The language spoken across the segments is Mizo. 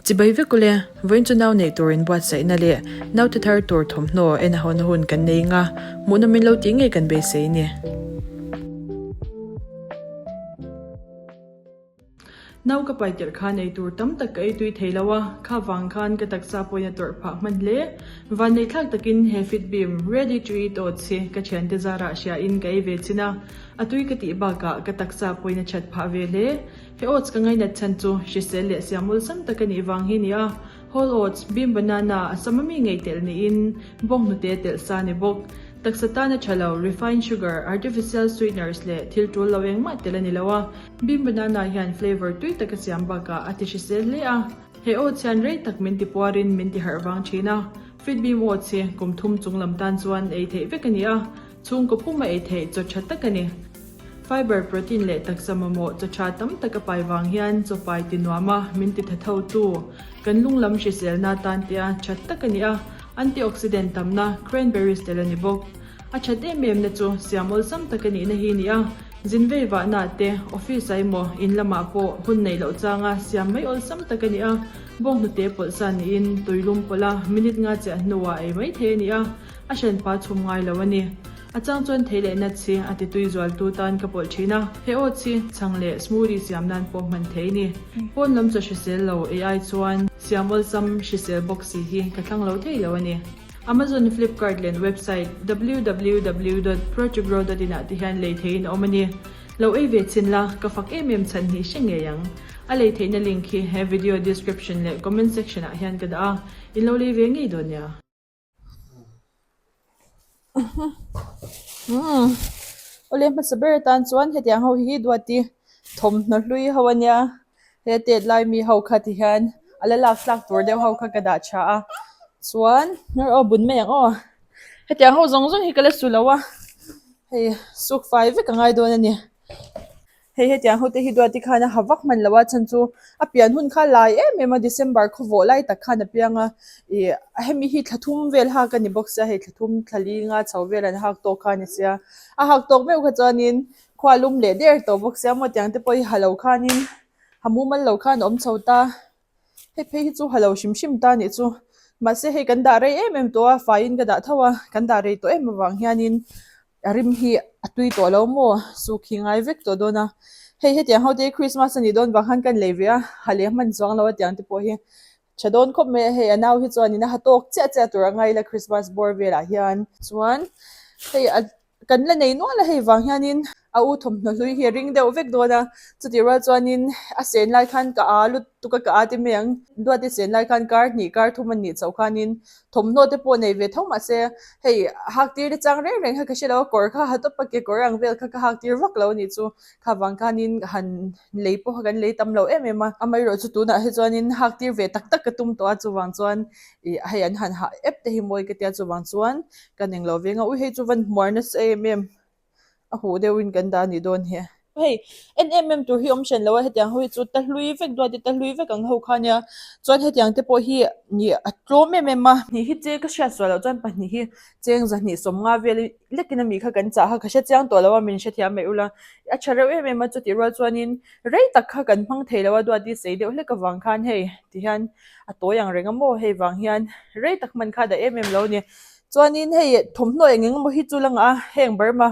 Chibai vek ule, vawiin chu nau neih tur inbuatsaihna leh naute thar tur thawmhnaw en a hawna hun kan nei nga, hmuhnawm in lo tih ngei kan beisei ni. Nau ka pai tirh khan ei tur tam tak ka ei tui thei lo a, kha vang khan ka taksa pawhin a tawrh phah hman hle. Vanneihthlak takin he Fitbeam Ready to Eat Oats hi ka thiante zarah hriain ka ei ve chin a, a tui ka tih bakah ka taksa pawhin a that phah ve hle. He oats ka ngainat chhan chu hrisel leh siam awlsam tak a nih vang hi a ni a, whole oats, bean banana, a sam a mi ngei telh niin bawnghnute telh sa a ni bawk. Taksa tan a tha lo, refined sugar, artificial sweeteners leh thil tul lo engmah telh a ni lo a. Bean banana hian flavour tui tak a siam bakah a ti hrisel hle a. He oats hian rei tak min ti puarin min ti harh vang thin a. Fitbeam oats hi kum thum chung lam tan chuan ei theih vek a ni a, chhungkaw puma ei theih chaw tha tak a ni. Fiber, protein leh taksa mamawh chaw tha tam tak a pai vang hian chaw pai ti nuam a, min ti tha tho tu. Kan lung lam hriselna tan tia tha tak a ni a, antioxidant tamna cranberries tel a ni bawk. A that em em na chu siam awlsam tak a nihna hi ni a, zin vei vahna te, office ah emaw in lamah pawh hun neih loh changa siam mai awlsam tak a ni a, bawnghnute pawlh sa niin tuilum pawlh a minute nga chiah hnuah ei mai thei a ni a, a hranpa chhum ngai lo a ni. A chang chuan thei leh nuts hi a titui zualtu tan ka pawlh thin a, he oats hi chhang leh smoothie siam nan pawh hman thei a ni. Pawn lam chaw hrisel lo ei ai chuan siam awlsam hrisel bawk si hi ka thlang lo thei lo a ni. Amazon, Flipkart leh website www dot protogrow dot in ah te hian lei theiin a awm a ni. Lo ei ve chhin la, ka fak em em chhan hi hre ngei ang. A lei theihna link hi he video description leh comment section ah hian ka dah a, in lo lei ve ngei dawn nia. Awle hmasa ber atan chuan hetiang ho hi duati thawmhnaw hlui ho ania he tet lai mi ho kha ti hian a la lak tlak tur deuh ho kha ka dah tha a chuan aw bun mai ang aw hetiang ho zawng zawng hi ka la su lo a hei suk fai vek a ngai dawn a ni. Hei hetiang ho te hi duati khan a ha vak hman lo a chhan chu a pian hun kha lai em em a December khaw vawh lai tak khan a piang a ih hemi hi thla thum vel hak a ni bawk sia hei thla thum thla li nga chho vel an hak tawk kha a ni sia a hak tawk meuh kha chuanin khua lum leh der tawh bawk sia maw tiang te pawh hi ha lo khanin ha mumal lo khan a awm chho ta hei phei hi chu ha lo hrim hrim ta nih chu mahse hei kan dah rei em em tawh a faiin ka dah tho a kan dah rei tawh em avang hianin. A rim hi a tui tawh lo maw? Suk hi ngai vek tawh dawn a. Hei hetiang ho te hi Christmas a nih dawn vang khan kan lei ve a, ha leh hman chuang lo a tiang te pawh hi tha dawn khawp mai a. Hei a nau hi chuanin a ha tawk chiah chiah tur a ngai ila Christmas bawr velah hian. Chuan hei a kan la nei nual a hei vang hianin a u thawmhnaw hlui hi a ring deuh vek dawn a. Chutih rual chuanin a sen lai khan ka a lutuk a ka a ti mai ang. Duati sen lai khan kar hnih kar thum a nih chauh khanin Thawmhnaw te pawh nei ve tho mahse hei hak tir te chang reng reng kha ka hre lo a kawr kha ha tawp a kekawr ang vel kha ka hak tir vak lo a nih chu kha vang khanin han lei pawh kha kan lei tam lo em em a amaherawh chu tunah hi chuanin hak tir ve tak tak ka tum tawh a chuvang chuan ih hei an han hah ep te hi mawi ka tia chuvang chuan ka ning lo veng a ui hei chu van hmuar nasa em em. a huh deuhin kan dah a nih dawn hi. Hei en em em tur hi awm hran lo a hetiang ho hi chu ta hlui vek duat i ta hlui vek ang ho kha ania chuan hetiang te pawh hi nih a tlawm em em a. Hnih hi che ka hriat sual loh chuan pahnih hi cheng zahnih sawmnga vel lekin a mi kha kan chah kha ka hre chiang tawh lo a min hrethiam mai ula a tha reuh em em a chutih rual chuanin rei tak kha kan hmang thei lo a duat i sei deuh hlek avang khan hei tihian a tawi ang reng a maw hei vang hian rei tak hman kha a dah em em lo a ni. Chuanin hei thawmhnaw eng eng emaw hi chu la ngah a, heng Burma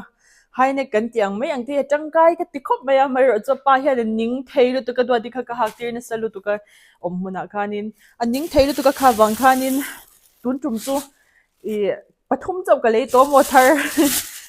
high neck kan tih ang mai ang te hi a tangkai ka ti khawp mai a, amaherawhchu a pa hian a ning thei lutuk a duati kha ka hak tir nasa lutuk a awm hmunah khanin a ning thei lutuk a kha vang khanin tun tum chu ih pathum chauh ka lei tawh maw thar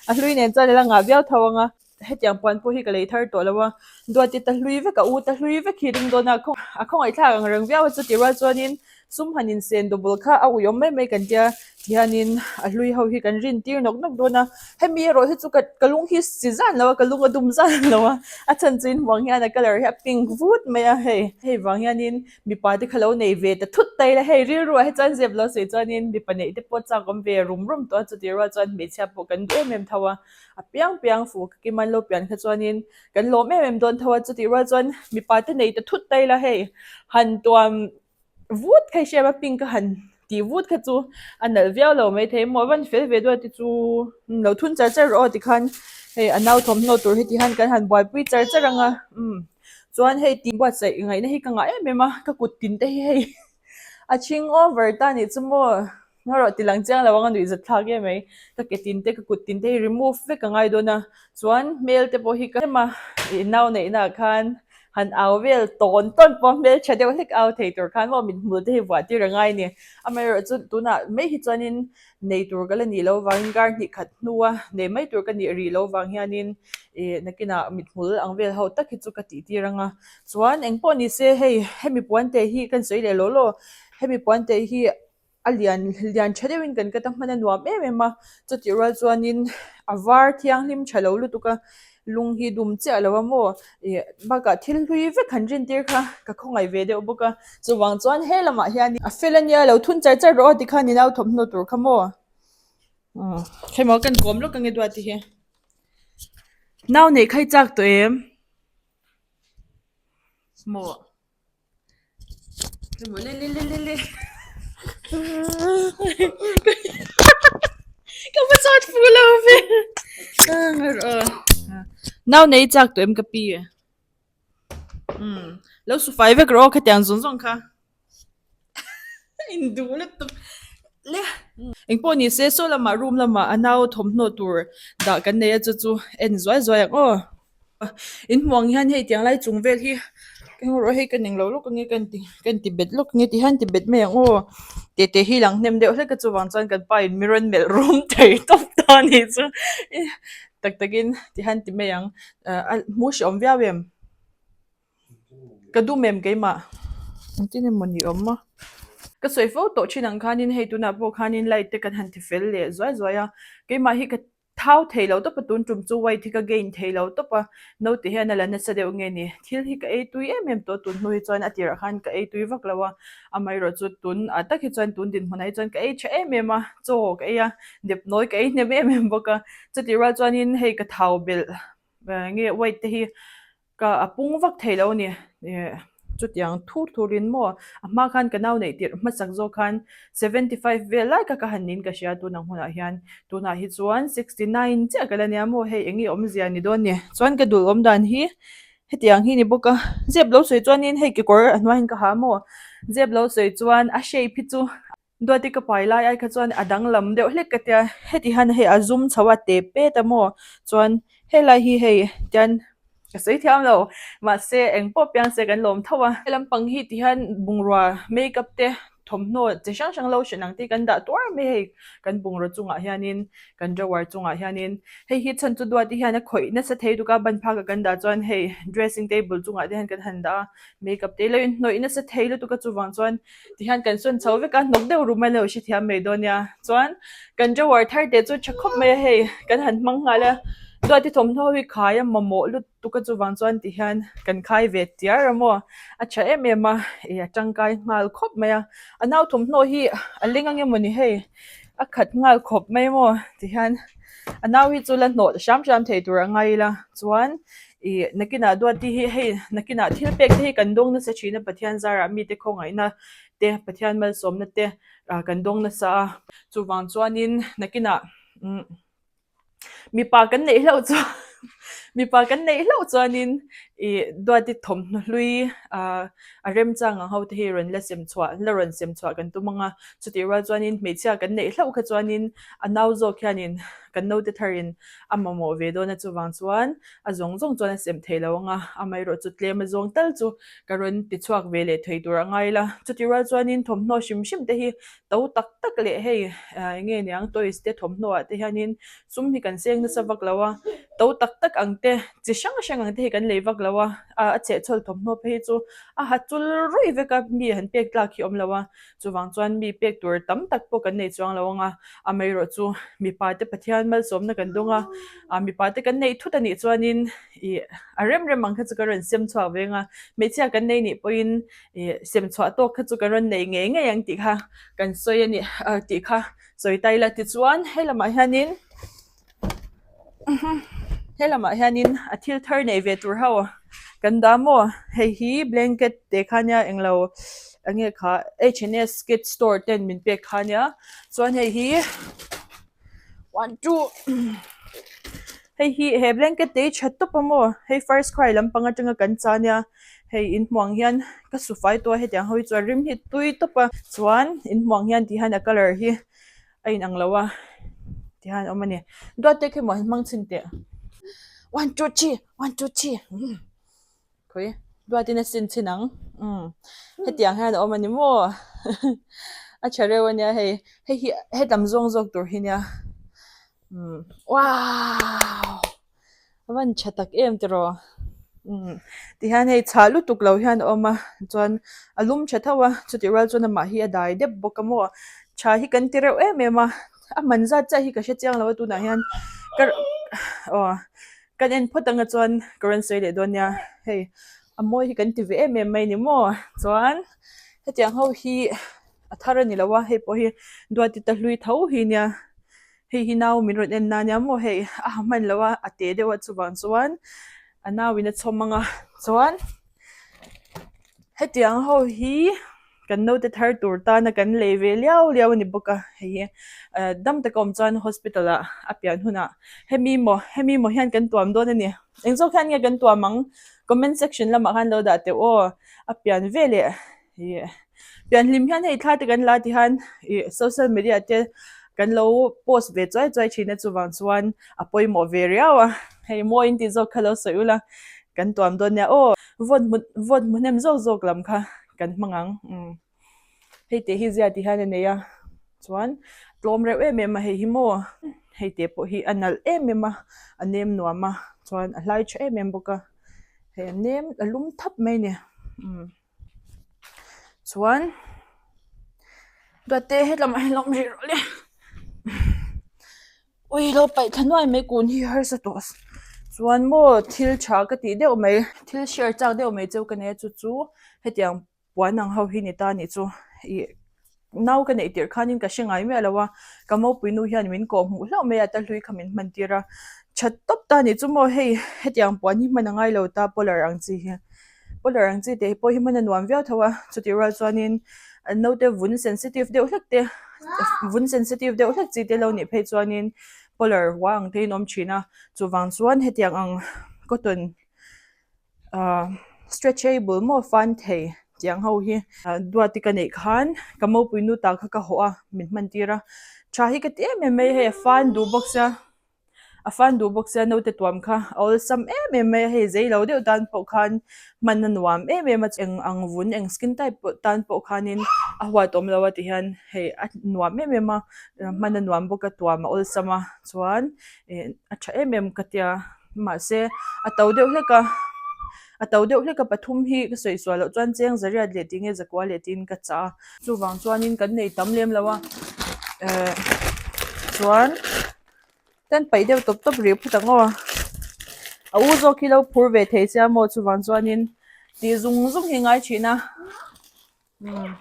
a hlui nen chuan a la ngah viau tho ang a. Hetiang puan pawh hi ka lei thar tawh lo a, duati ta hlui vek a u ta hlui vek hi ring dawn a, a khawngaih thlak ang reng viau a chutih rual chuanin sum han insen double kha a ui awm mai mai kan tia tihianin a hlui ho hi kan rin tir nawk nawk dawn a, hemi erawh hi chu ka ka lung hi si zan lo a ka lung a dum zan lo a, a chhan chu in vang hian a colour hi a pink vut mai a hei hei vang hianin mipa te kha lo nei ve ta thut ta ila hei rilru ah hi chuan zep lo sawi chuanin mipa neih te pawh chak awm ve rum rum tawh a chutih rual chuan hmeichhia pawh kan duh em em tho a. A piang piang fu ka kim an lo pian kha chuanin kan lawm em em dawn tho a, chutih rual chuan mipa te nei ta thut ta ila hei han tuam vut kha i hriat a pink a han tih vut kha chu a nalh viau lo maithei maw a van fel ve duat te chu lo thun char char rawh aw tikhan hei a nau thawmhnaw tur hi ti hian kan han buaipui char char ang a umm. Chuan hei tih buatsaih ngaihna hi ka ngah em em a, ka kut tin te hi hei a chhing over ta nih chu maw ngarawh ti lang chiang lo ang a nuih zat thlak em mai. Ka ke tin te ka kut tin te hi remove vek a ngai dawn a, chuan hmel te pawh hi ka ema ih nau neihna ah khan han au vel tawn tawn pawh hmel tha deuh hlek au thei tur khan maw mithmul te hi vuah tir a ngai a ni. Amaherawhchu tunah mai hi chuanin Nei tur ka la nih loh vangin kar hnih khat hnua nei mai tur ka nih rih loh vang hianin ih nakinah mithmul ang vel ho tak hi chu ka tih tir ang a. Chuan engpawh ni se hei hemi puan te hi kan sawi leh law law hemi puan te hi a lian lian tha deuhin kan cut a hman a nuam em em a chutih rual chuanin a var thianghlim tha lo lutuk a. Lung hi dum chiah lo a maw? Ih bakah thil hlui vek han rin tir kha ka khawngaih ve deuh bawk a. Chuvang chuan he lamah hian a fel a nia lo thun char char rawh aw tikhan i nau thawmhnaw tur kha maw? Aw hemaw kan kawm lawk ange duat te hi. Nau neih kha i chak tawh em? Maw? Ka va chawt fu lo ve nau nei chak tawh em ka pi lo su fai vek rawh aw khatiang zawng zawng kha induh lutuk le engpawh ni se saw lamah room lamah a nau thawmhnaw tur dah kan nei a chu chu en zuai zuai ang aw. In hmuh ang hian hei tiang lai chung vel hi eng rawh hei ka ning lo lawk ange ka inti ka inti bet lawk ange ti hian ti bet mai ang aw teh te hi lang hnem deuh hlek a chuvang chuan kan pa in mi rawn melh rum thei tawp ta a nih chu tak takin ti hian ti mai ang ah a hmuh hreawm viau em ka dum em keimah engtin emaw ni awm a ka sawi fo tawh thin ang khanin hei tunah pawh khanin light te kan han ti fel leh zuai zuai a keimah hi ka Thau thei lo tawp a tun tum chu weight hi ka gain thei lo tawp a, naute hian a la nasa deuh nge ni. Thil hi ka ei tui em em tawh tun hnu hi chuan a tirah khan ka ei tui vak lo a, amaherawh chu tun ah tak hi chuan tun dinhmunah hi chuan ka ei tha em em a, chaw ka ei a, dep nawi ka ei hnem em em bawk a, chutih rual chuanin hei ka thau belh nge weight te hi Ka a pung vak thei lo a ni. Ih chutiang thur thurin maw a hma khan ka nau neih tirh hmasak zawk khan 75 vel lai kha ka han nin ka hria tunang hunah hian tunah hi chuan 69 chiah ka la nia maw hei eng nge awmzia ni dawn ni. Chuan ka dul awm dan hi hetiang hi ni bawk a zep lo sawi chuanin hei kekawr a hnuaiin ka ha maw zep lo sawi chuan a shape hi chu Duati ka pai lai ai kha chuan a danglam deuh hlek ka tia heti hian hei a zum chho a tep pet a maw chuan helai hi hei tian ka sawi thiam lo mahse eng pawh piang se kan lawm tho a he lampang hi ti hian bungrua makeup te thawmhnaw chi hrang hrang lotion ang te hi kan dah tuar mai hei kan bungraw chungah hianin kan drawer chungah hianin hei hi chhan chu duati hian a khawih nasa thei tuk a ban phak a kan dah chuan hei dressing table chungah te hian kan han dah a makeup te lo inhnawih nasa thei lutuk a chuvang chuan Tihian kan sawn chho vek a, hnawk deuh rum a lo hrethiam mai dawn nia. Chuan kan drawer thar te chu tha khawp mai a hei, kan han hmang nghal a, Duati thawmhnaw hi khai a mamawh lutuk a chuvang chuan tihian kan khai ve tiar a maw, a tha em em a, ih a tangkai nghal khawp mai a. A nau thawmhnaw hi a leng ang emawni hei, a khat nghal khawp mai maw tihian a nau hi chu la hnawh hram hram thei tur a ngai ila chuan Ih nakinah duati hi hei nakinah thil pek te hi kan dawng nasa thin a Pathian zarah mite khawngaihna te Pathian malsawmna te ah kan dawng nasa a chuvang chuanin nakinah umm mipa kan neih hlauh chuan mipa kan neih hlauh chuanin ih duati thawmhnaw hlui ah a remchang ang ho te hi rawn la sem chhuah la rawn sem chhuah kan tum ang a chutih rual chuanin hmeichhia kan neih hlauh kha chuanin a nau zawk hianin kan naute tharin a mamawh ve dawn a chuvang chuan a zawng zawng chuan a sem thei lo ang a, amaherawh chu tlem a zawng tal chu ka rawn ti chhuak ve leh thei tur a ngai la. Chutih rual chuanin thawmhnaw hrim hrim te hi to tak tak leh hei eng nge niang toys te thawmhnaw ah te hianin sum hi kan seng nasa vak lo a, to tak tak ang te chi hrang hrang ang te hi kan lei vak lo a, a chhehchhawl thawmhnaw phei hi chu a ha chul ruih vek a mi han pek tlak hi awm lo a. Chuvang chuan mi pek tur tam tak pawh kan nei chuang lo ang a, amaherawh chu mipa te Pathian malsawmna kan dawng a, ah mipa te kan neih thut a nih chuanin ih a rem rem ang kha chu ka rawn sem chhuak ve ang a, hmeichhia kan nei nih pawhin ih sem chhuah tawk kha chu ka rawn nei ngei ngei ang tih kha kan sawi a ni ah tih kha sawi ta ila tichuan he lamah hianin He lamah hianin a thil thar nei ve tur ho kan dah maw hei hi blanket te kha nia englo eng nge kha H and S kids store ten min pek kha nia chuan hei hi one two. Hei hi he blanket te hi tha tawp a maw hei first cry lampang atanga kan cha nia hei inhmuh ang hian ka su fai tawh a hetiang ho hi chuan rim hi tui tawp a chuan inhmuh ang hian ti hian a colour hi a inang lo a ti hian a awm a ni duat te khi maw an hmang chhin teh one two three one two three umm khawi duatin a sin chhin ang umm hetiang hian a awm a ni maw a tha reuh a nia hei hei hi hetam zawng zawk tur hi nia umm wow A van tha tak em tiraw umm tihian hei chhah lutuk lo hian a awm a chuan a lum tha tho a chutih rual chuan amah hi a dai dep bawk a maw tha hi kan ti reuh em em a a man zat chiah hi ka hre chiang lo a tunah hian ka aw kan en phawt anga chuan ka rawn sawi leh dawn nia hei a mawi hi kan ti ve em em mai ni maw chuan hetiang ho hi a thar a ni lo a hei pawh hi duati ta hlui tho hi nia. Hei hi nau min rawn en na nia maw hei a ha hman lo a a te deuh a chuvang chuan a nau in a chhawm ang a chuan hetiang ho hi kan naute thar tur tana kan lei ve liau liau a ni bawk a hei hi ah dam taka awm chuan hospital ah a pian hunah hemi maw hemi maw hian kan tuam dawn a ni eng zawk hian nge kan tuam ang comment section lamah khan lo dah teh aw a pian veleh. Ih pianhlim hian hei thla te kan la ti hian ih social media te kan lo post ve chuai chuai thin a chuvang chuan a pawimawh ve riau a hei mawi in tih zawk kha lo sawi ula kan tuam dawn nia aw vote hmu vote hmu hnem zawk zawk lam kha kan hmang ang umm hei tih hi zia ti hian a nei a chuan tlawm reuh em em a hei hi maw hei te pawh hi a nalh em em a a nem nuam a chuan a hlai tha em em bawk a hei a nem a lum thap mai a ni umm. Chuan duat te hetlam ah hian lo awm rih rawh le ui lo paih thla nuai mai kun hi harsa tawh chuan maw thil tha ka tih deuh mai thil share chak deuh mai cheu ka nei a chu chu hetiang puan ang ho hi ni ta a nih chu ih. Nau ka neih tirh khanin ka hre ngai miah lo a, ka mopui nu hian min kawh hmuh hlauh mai a, ta hlui kha min hman tir a, that tawp ta a nih chu maw hei hetiang puan hi hman a ngai lo ta polar ang chi hi, polar ang chi te pawh hi hman a nuam viau tho a, chutih rual chuanin naute vun sensitive deuh hlek te vun sensitive deuh hlek chi te lo nih phei chuanin polar hua ang te in awm thin a, chuvang chuan hetiang ang cotton. Ahh stretchable maw fan thei tiang ho hi duati ka neih khan ka mopui nu ta kha ka hawh a min hman tir a tha hi ka ti em em mai a hei a fan duh bawk sia a fan duh bawk sia naute tuam kha a awlsam em em mai a hei zei lo deuh tan pawh khan hman a nuam em em a eng ang vun eng skin type pawh tan pawh khanin a huat awm lo a ti hian hei a nuam em em a hman a nuam bawk a tuam a awlsam a chuan ih a tha em em ka tia. Mahse, a to deuh hlek a, a to deuh hlek a pathum hi ka sawi sual loh chuan cheng zariat leh tih nge zakua leh tiin ka chah a. Chuvang chuanin kan nei tam lem lo a, eh chuan kan paih deuh tawp tawp rih phut ang aw. A u zawk hi lo phur ve thei sia maw chuvang chuanin tih zung zung hi ngai thin a. Umm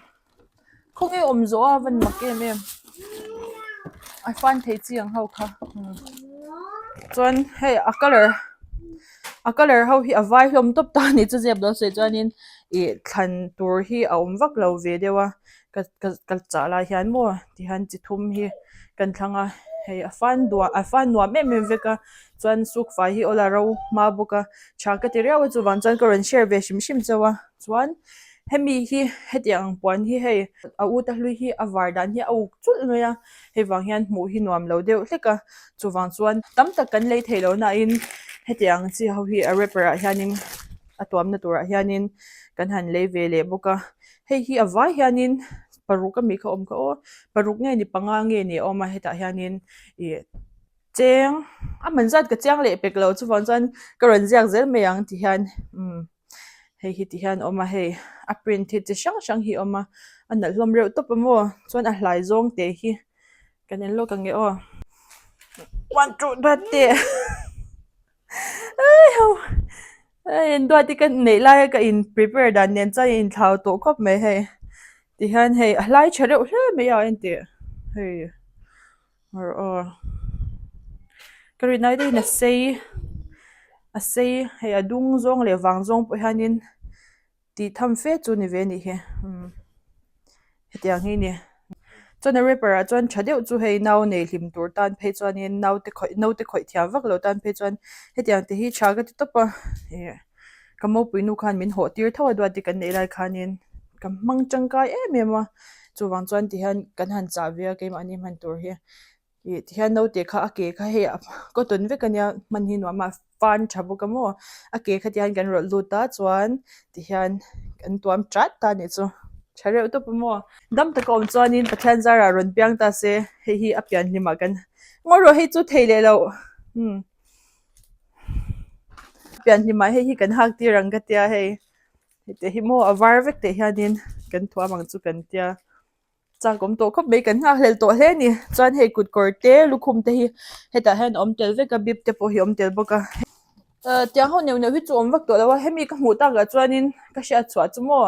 khawnge awm zawh a van mak em em a fan thei chi ang ho kha umm chuan hei a colour a colour ho hi a vai hlawm tawp ta a ni chu zep lo sawi chuanin ih thlan tur hi a awm vak lo ve deuh a ka ka ka chah lai hian maw tihian chi thum hi kan thlang a hei a fan duah a fan nuam em em vek a chuan suk fai hi awl a ro hma bawk a tha ka ti riau a chuvang chuan ka rawn share ve hrim hrim chauh a chuan. Hemi hi hetiang ang puan hi hei a u ta hlui hi a var dan hi a uk chulh mai a hei vang hian hmuh hi nuam lo deuh hlek a chuvang chuan tam tak kan lei theih loh nain hetiang chi ho hi a wrapper ah hianin a tuamna turah hianin kan han lei ve leh bawk a hei hi a vai hianin paruk ami kha awm kha aw paruk nge ni panga nge ni a awm a hetah hianin ih cheng a man zat ka chiang leh pek lo chuvang chuan ka rawn ziak zel mai ang ti hian umm. Hei hi ti hian a awm a hei a print hi chi hrang hrang hi a awm a a nalh hlawm reuh tawp a maw chuan a hlai zawng te hi kan en lawk ang e aw one two duat te hei duat hi ka neih lai a ka in prepare dan nen chuan a inthlau tawh khawp mai hei ti hian hei a hlai tha reuh hle mai a enteh hei. Aw ka rin ai deuhin a sei a sei hei a dung zawng leh vang zawng pawh hianin tih tham fe chu ni ve a nih hi umm hetiang hi a ni. Chuan a wrapper ah chuan tha deuh chu hei nau nei hlim tur tan phei chuanin naute khawih naute khawih thiam vak lo tan phei chuan hetiang te hi tha ka ti tawp a ih ka mopui nu khan min hawh tir tho a duati kan neih lai khanin ka hmang tangkai em em a chuvang chuan tihian kan han chah ve a keimahni hman tur hi. Ih tihian naute kha a ke kha hei cotton vek ania hman hi nuam a fan tha bawk a maw a ke kha tihian kan rawlh lut a chuan tihian kan tuam chat ta anih chu tha reuh tawp a maw dam taka awm chuanin Pathian zarah rawn piang ta se hei hi a pian hlimah kan ngaw rawh hei chu thei leh loh umm pian hlimah hei hi kan hak tir ang ka tia hei heti hi maw a var vek teh hianin kan thuam ang chu kan tia. Chak awm tawh khawp mai kan nghakhlel tawh hle a ni chuan hei kut kawr te lukhum te hi hetah hian a awm tel vek a bib te pawh hi a awm tel bawk a ahh tiang ho neuh neuh hi chu a awm vak tawh lo a hemi ka hmuh takah chuanin ka hriat chhuah chu maw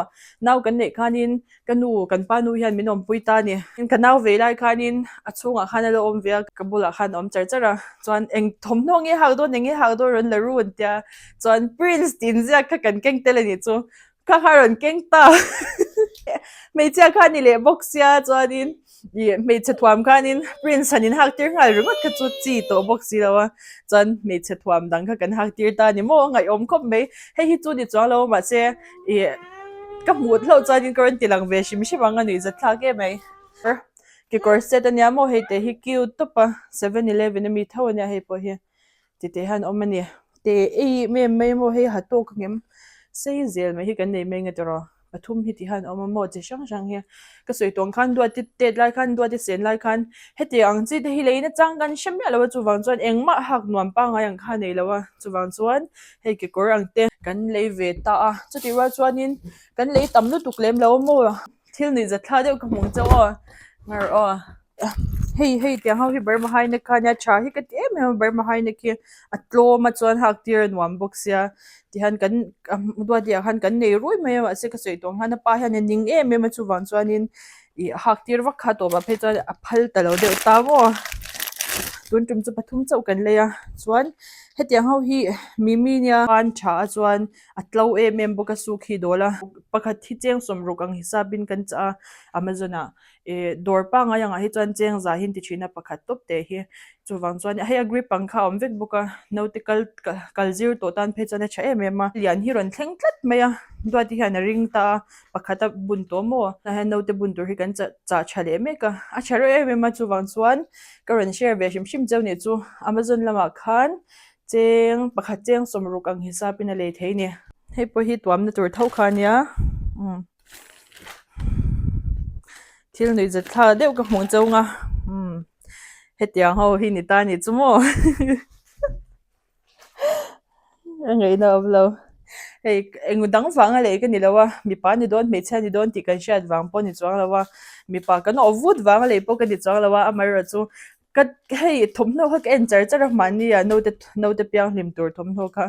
nau kan neih khanin ka nu kan pa nu hian min awmpui ta a ni ka nau ve lai khanin a chhungah khan a lo awm ve a ka bulah khan a awm char char a chuan eng thawmhnaw nge hak dawn eng nge hak dawn rawn la ru an tia chuan prince tih inziak kha kan keng tel a nih chu. Ka kha rawn keng ta hmeichhia kha ni leh bawk sia chuanin ih hmeichhe thuam khanin prince han inhak tir nghal ringawt kha chu chi tawh bawk si lo a chuan hmeichhe thuam dang kha kan hak tir ta a ni maw a ngaihawm khawp mai hei hi chu ni chuang lo mahse ih ka hmuh hlauh chuanin ka rawn ti lang ve hrim hrim ang a nuihzat thlak em mai kekawr set ania maw hei te hi cute tawp a seven eleven ami tho ania hei pawh hi. Ti te hian awm a ni. Te ei em em mai maw hei ha tawk ang em sei zel mai hi kan nei mai nge tawh pathum hi ti hian awm a maw chi hrang hrang hi ka sawi tawng khan duat te tet lai khan duat te sen lai khan heti ang chi te hi lei nachang kan hre miah lo a chuvang chuan engmah hak nuam pangngai ang kha a nei lo a chuvang chuan hei kekawr ang te kan lei ve ta a chutih rual chuanin kan lei tam lutuk lem lo a maw thil nuih zatthla deuh ka hmuh ang chauh aw ngar aw. Hei hei tiang ho hi Burma high neck kha ania tha hi ka ti em em a Burma high neck hi a tlawm a chuan hak tir a nuam bawk sia tihian kan duati ah khan kan nei rui mai a mahse ka sawi tawh ang khan a pa hian a ning em em a chuvang chuanin ih hak tir vak kha tawpah phei chuan a phal ta lo deuh ta maw tun tum chu pathum chauh kan lei a chuan hetiang ho hi mimi nia ban tha a chuan a tlo em em bawk a suk hi dawl a pakhat hi cheng sawmruk ang hisapin kan chah a amazon ah. Ih dawr pangngai angah hi chuan cheng zah hi an ti thin a pakhat tawp teh hi chuvang chuan hei a grip ang kha a awm vek bawk a naute kal kal zir tawh tan phei chuan a tha em em a lian hi rawn thleng tlat mai a duati hian a ring ta a pakhat a bun tawh maw tah hian naute bun tur hi kan chah chah tha leh mek a a tha reuh em em a chuvang chuan ka rawn share ve hrim hrim cheu nih chu amazon lamah khan cheng pakhat cheng sawmruk ang hisapin a lei thei a ni hei pawh hi tuamna tur tho kha a nia umm. Thil nuih zet thla deuh ka hmuh chauh a umm hetiang ho hi ni ta ni chu maw a ngaihna awm lo hei eng dang vang a lei ka ni lo a mipa ni dawn hmeichhia ni dawn tih kan hriat vang pawh ni chuang lo a mipa kan awh vut vang a lei pawh ka ni chuang lo a amaherawhchu Ka hei thawmhnaw kha ka en char char a mahni ah naute naute pianghlim tur thawmhnaw kha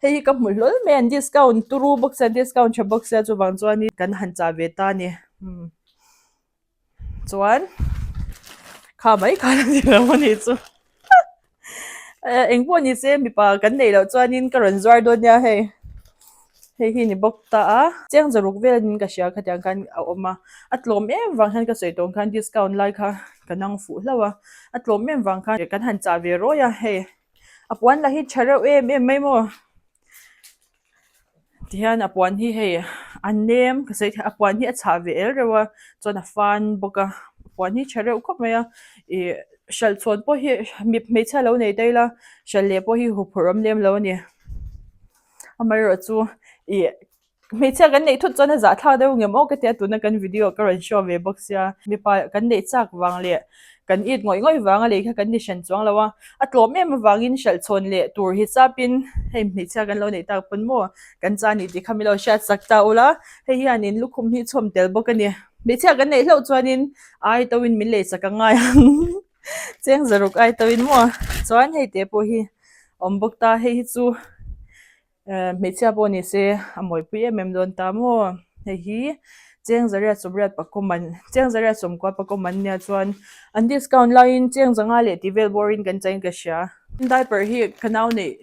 hei hi ka hmu hlawl mai a an discount turu bawk sia discount tha bawk sia chuvang chuanin kan han chah ve ta a ni umm chuan kha mai khan a ni lo a nih chu engpawh ni se mipa kan neih loh chuanin ka rawn zuar dawn nia hei hei hi ni bawk ta a cheng zaruk vel in ka hria khatiang khan a awm a a tlawm em vang hian ka sawi tawng khan discount lai kha. Ka nang fuh hlauh a, a tlawm em vang khan kan han chah ve rawi a hei a puan lah hi tha reuh em em mai maw tihian a puan hi hei a nem ka sawi theih a puan hi a chhah ve el reuh a chuan a fan bawk a puan hi tha reuh khawp mai a ih hralh chhawn pawh hi mi hmeichhia lo nei ta ila hralh leh pawh hi huphurh awm lem lo a ni amaherawhchu ih. Hmeichhia kan neih thut chuan a zahthlak deuh ngem aw ka tia tuna kan video ka rawn show ve bawk sia mipa kan neih chak vang leh kan it ngawih ngawih vang a lei kha kan ni hran chuang lo a a tlawm em avangin hralh chhawn leh tur hisapin hei hmeichhia kan lo neih tak pawn maw kan cha ni tih kha min lo hriat sak ta ula hei hianin lukhum hi chhawm tel bawk a ni hmeichhia kan neih hlauh chuanin ai to in min lei sak a ngai ang cheng zaruk ai to in maw chuan hei te pawh hi awm bawk ta hei hi chu. Eh hmeichhia pawh ni se a mawipui em em dawn ta maw hei hi cheng zariat sawmriat pakawm an cheng zariat sawmkua pakawm an nia chuan an discount laiin cheng zanga leh tih vel bawrin kan chain ka hria diaper hi ka nau neih.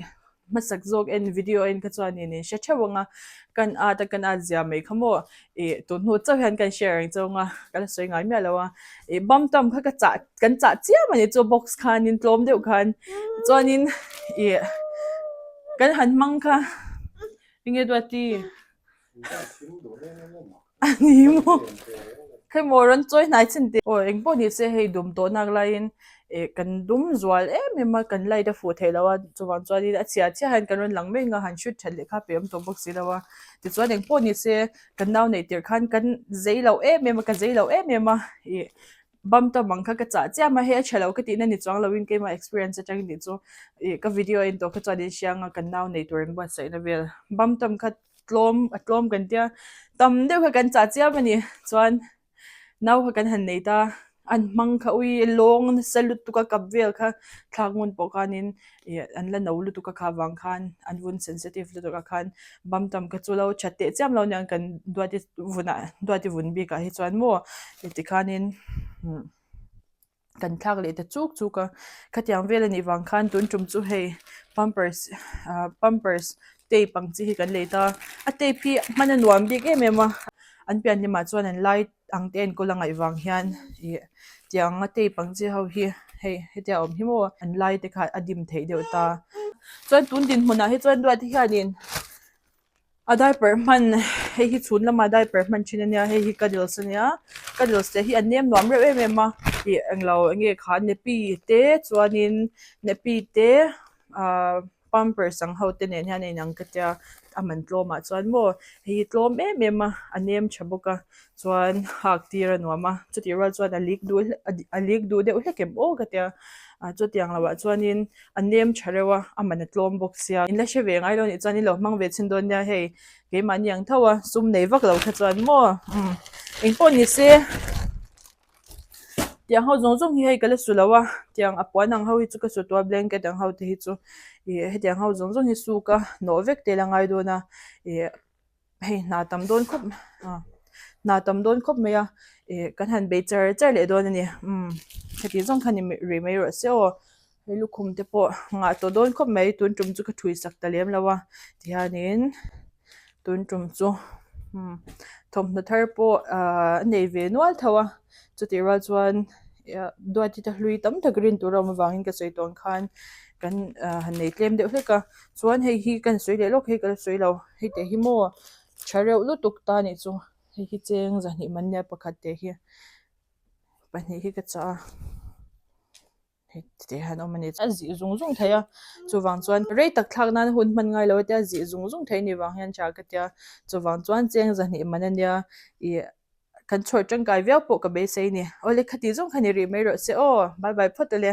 hmasak zawk en video en kha chuanin in hre theuh ang a, kan at a kan at zia mai kha maw ih tun hnu chauh hian kan share ang chauh ang a, ka la sawi ngai miah lo a, ih bam tam kha ka chah kan chah chiam a ni chu box khanin tlawm deuh khan chuanin ih kan han hmang kha enge duati a ni maw hemaw rawn chawi hnai chin tih aw engpawh ni se hei dum tawh nak laiin ih kan dum zual em em a kan light a fuh theih loh a chuvang chuanin a chhia chhiah hian kan rawn lang mek a han shoot that leh kha pe awm tawh bawk si lo a tichuan engpawh ni se kan nau neih tirh khan kan zei loh em em a ka zei loh em em a ih bam tam ang kha ka chah chiam a hei a tha lo ka tihna ni chuang loin keimah experience atangin tih chu ih ka video a en tawh kha chuan in hriang a kan nau nei tur an buatsaihna vel bam tam kha tlawm a tlawm kan tia tam deuh kha kan chah chiam a ni chuan nau kha kan han nei ta an hmang kha ui lawng nasa lutuk a kap vel kha thlak ngun pawh khanin ih an la no lutuk a kha vang khan an vun sensitive lutuk a khan bam tam kha chu lo that teh chiam lo aniang kan duati vunah duati vun bikah hi chuan maw tikhanin kan thlak leh ta chuk chuk a khatiang vel anih vang khan tun tum chu hei pampers ah pampers tape ang chi hi kan lei ta a tape hi hman a nuam bik em em a an pian hlimah chuan an lai ang te enkawl a ngaih vang hian ih tiang a tape ang chi ho hi hei hetia awm hi maw an lai te kha a dim theih deuh ta chuan tun dinhmunah hi chuan duat hianin a diaper hman hei hi chhun lama diaper hman thin ania hei hi cuddles ania cuddles te hi an nem nuam reuh em em a ih englo enge kha nappy te chuanin nappy te ahh pampers ang ho te nen hian a inang ka tia a man tlawm ah chuan maw hei hi tlawm em em a a nem tha bawk a chuan hak tir a nuam a chutih rual chuan a leak duh a leak duh deuh hlek em aw ka tia ah chutiang loh ah chuanin a nem tha reuh a a man a tlawm bawk sia in la hre ve ngai lo nih chuan in lo hmang ve chhin dawn nia hei keimahni ang tho a sum nei vak lo kha chuan maw umm engpawh ni se. Tiang ho zawng zawng hi hei ka la su lo a tiang a puan ang ho hi chu ka su tawh a blanket ang ho te hi chu ih hetiang ho zawng zawng hi suk a nawh vek te la ngai dawn a ih hei hna tam dawn khawp ah hna tam dawn khawp mai a ih kan han bei char char leh dawn a ni umm heti zawng kha ni rih mai rawh se aw hei lukhum te pawh ngah tawh dawn khawp mai tun tum chu ka thui sak ta lem lo a tihianin tun tum chu umm thawmhnaw thar pawh ahh a nei ve nual tho a chutih rual chuan duati te hlui tam tak rin tur a awm avangin ka sawi tawh ang khan kan ahh han nei tlem deuh hlek a chuan hei hi ka han sawi leh lawk hei ka la sawi lo hei teh hi maw tha reuh lutuk ta anih chu hei hi cheng zahnih man nia pakhat teh hi pahnih hi ka chah a. Heti hian awm a ni. A zih zung zung thei a, chuvang chuan rei tak thlak nan hun hman ngai lo a tia zih zung zung thei ni vang hian tha ka tia. Chuvang chuan cheng zahnih man a nia ih kan chhawr tangkai viau pawh ka beisei a ni. Awle khati zawng kha ni rih mai rawh se aw, bye bye phawt ale.